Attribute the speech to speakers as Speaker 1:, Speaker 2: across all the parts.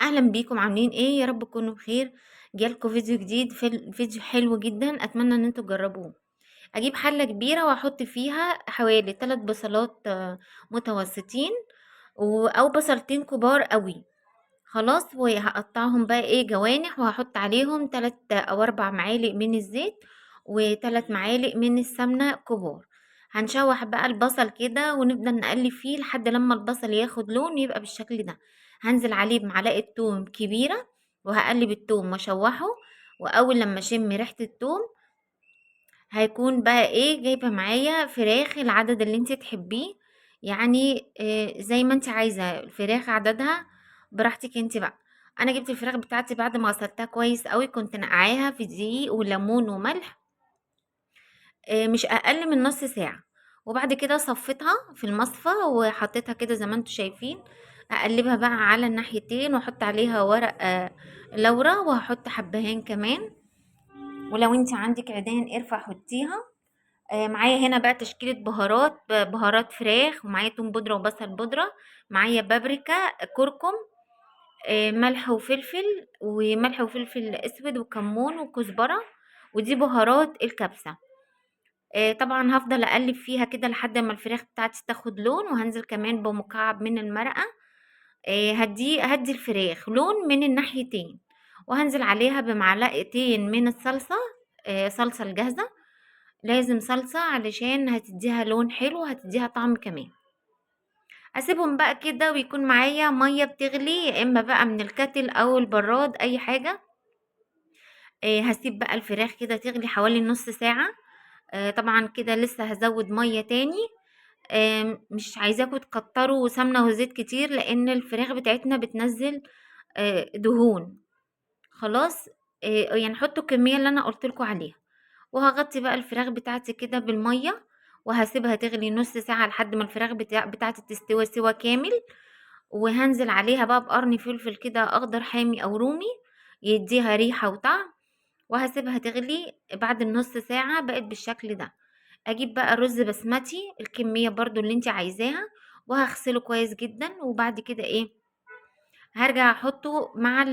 Speaker 1: أهلًا بيكم، عاملين إيه؟ يا رب تكونوا بخير. جالكم فيديو جديد، فيديو حلو جدًا، أتمنى إن انتم تجربوه. أجيب حلة كبيرة وأحط فيها حوالي 3 بصلات متوسطين أو بصلتين كبار أوي، خلاص. وهقطعهم بقى جوانح، وهحط عليهم 3 أو 4 معالق من الزيت وتلات معالق من السمنة كبار. هنشوح بقى البصل كده ونفضل نقلب فيه لحد لما البصل ياخد لون يبقى بالشكل ده. هنزل عليه بمعلقة توم كبيرة وهقلب التوم واشوحه، واول لما اشم ريحة التوم هيكون بقى جايبة معايا فراخ العدد اللي انت تحبيه، زي ما انت عايزة الفراخ عددها براحتك انت بقى. انا جبت الفراخ بتاعتي بعد ما غسلتها كويس قوي، كنت نقعاها في دقيق وليمون وملح، مش اقل من نص ساعة، وبعد كده صفيتها في المصفى وحطيتها كده زي ما انتم شايفين. اقلبها بقى على الناحيتين واحط عليها ورق لورا، وهحط حبهان كمان، ولو انت عندك عيدان قرفة حطيها. معايا هنا بقى تشكيلة بهارات، بهارات فراخ، ومعايا توم بودرة وبصل بودرة، معايا بابريكا، كركم، ملح وفلفل، وملح وفلفل اسود وكمون وكزبرة، ودي بهارات الكبسة. طبعا هفضل اقلب فيها كده لحد ما الفراخ بتاعتي تاخد لون، وهنزل كمان بمكعب من المرقة. هدي الفراخ لون من الناحيتين، وهنزل عليها بمعلقتين من الصلصة، صلصة الجاهزة، لازم صلصة علشان هتديها لون حلو وهتديها طعم كمان. اسيبهم بقى كده ويكون معايا مية بتغلي، يا اما بقى من الكاتل او البراد اي حاجة. هسيب بقى الفراخ كده تغلي حوالي نص ساعة. طبعا كده لسه هزود مية تاني. مش عايزاكم تكتروا سمنة وزيت كتير لان الفراخ بتاعتنا بتنزل دهون، خلاص. حطوا الكمية اللي انا قلت لكم عليها. وهغطي بقى الفراخ بتاعتي كده بالمية، وهسيبها تغلي نص ساعة لحد ما الفراخ بتاعتي تستوي سوا كامل. وهنزل عليها بقى بقرن فلفل كده اخضر حامي او رومي يديها ريحة وطعم، وهسيبها تغلي. بعد النص ساعة بقت بالشكل ده. اجيب بقى رز بسمتي الكمية برضو اللي انت عايزاها، وهغسله كويس جدا، وبعد كده هرجع احطه مع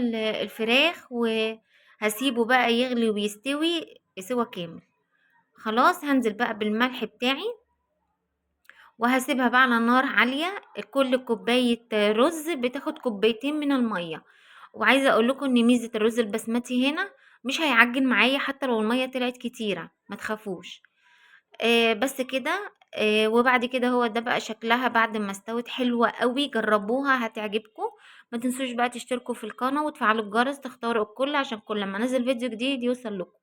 Speaker 1: الفراخ، وهسيبه بقى يغلي ويستوي سوا كامل. خلاص هنزل بقى بالملح بتاعي، وهسيبها بقى على نار عالية. كل كوباية رز بتاخد كوبايتين من المية. وعايزة اقول لكم ان ميزة الرز البسمتي هنا مش هيعجن معايا حتى لو المية طلعت كتيرة، ما تخافوش. بس كده. وبعد كده هو ده بقى شكلها بعد ما استوت، حلوة قوي، جربوها هتعجبكم. ما تنسوش بقى تشتركوا في القناة وتفعلوا الجرس، تختاروا الكل عشان كل ما انزل فيديو جديد يوصل لكم.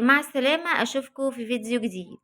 Speaker 1: مع السلامة، اشوفكم في فيديو جديد.